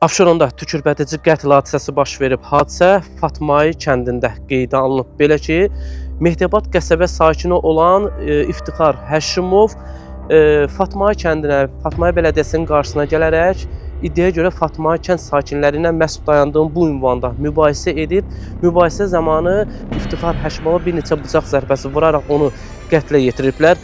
Abşeronda tükürpədici qətl hadisəsi baş verib. Hadisə Fatmayı kəndində qeydə alınıb. Belə ki, Mehdiyabad qəsəbə sakini olan İftixar Həşimov Fatmayı kəndinə, Fatmayı bələdiyyəsinin qarşısına gələrək iddiaya görə Fatmayı kənd sakinləri ilə məhz dayandığım bu ünvanda mübahisə edib. Mübahisə zamanı İftixar Həşimova bir neçə bıçaq zərbəsi vuraraq onu qətlə yetiriblər.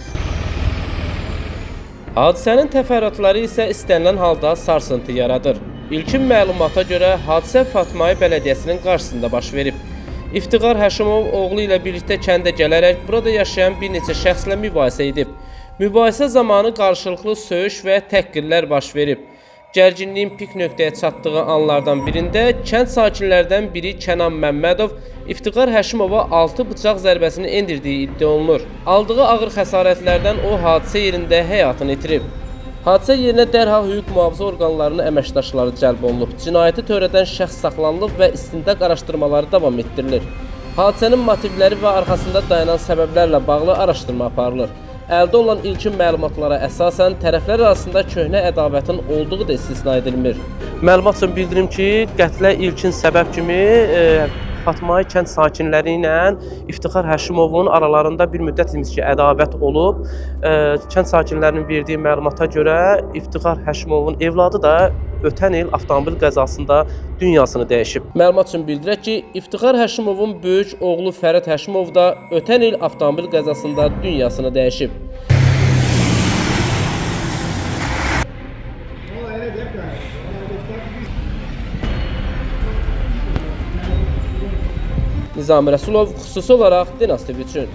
Hadisənin təfərrüatları isə istənilən halda sarsıntı yaradır. İlkin məlumata görə hadisə Fatmayı bələdiyyəsinin qarşısında baş verib. İftixar Həşimov oğlu ilə birlikdə kəndə gələrək burada yaşayan bir neçə şəxslə mübahisə edib. Mübahisə zamanı qarşılıqlı söyüş və təhqirlər baş verib. Gərginliyin pik nöqtəyə çatdığı anlardan birində kənd sakinlərdən biri Kənan Məmmədov İftixar Həşimova 6 bıçaq zərbəsini endirdiyi iddia olunur. Aldığı ağır xəsarətlərdən o hadisə yerində həyatını itirib. Hadisə yerinə dərhal hüquq mühafizə orqanlarının əməkdaşları cəlb olunub. Cinayəti törədən şəxs saxlanılıb və istintaq araşdırmaları davam etdirilir. Hadisənin motivləri və arxasında dayanan səbəblərlə bağlı araşdırma aparılır. Əldə olunan ilkin məlumatlara əsasən tərəflər arasında köhnə ədavətin olduğu da istisna edilmir. Məlumat üçün bildirim ki, qətlə ilkin səbəb kimi Fatmayı kənd sakinləri ilə İftixar Həşimovun aralarında bir müddət imiş ki, ədavət olub. Kənd sakinlərinin verdiyi məlumata görə İftixar Həşimovun evladı da ötən il avtomobil qəzasında dünyasını dəyişib. Məlumat üçün bildirək ki, İftixar Həşimovun böyük oğlu Fərid Həşimov da ötən il avtomobil qəzasında dünyasını dəyişib. Nizami Rəsulov xüsusi olaraq Dinaz TV üçün.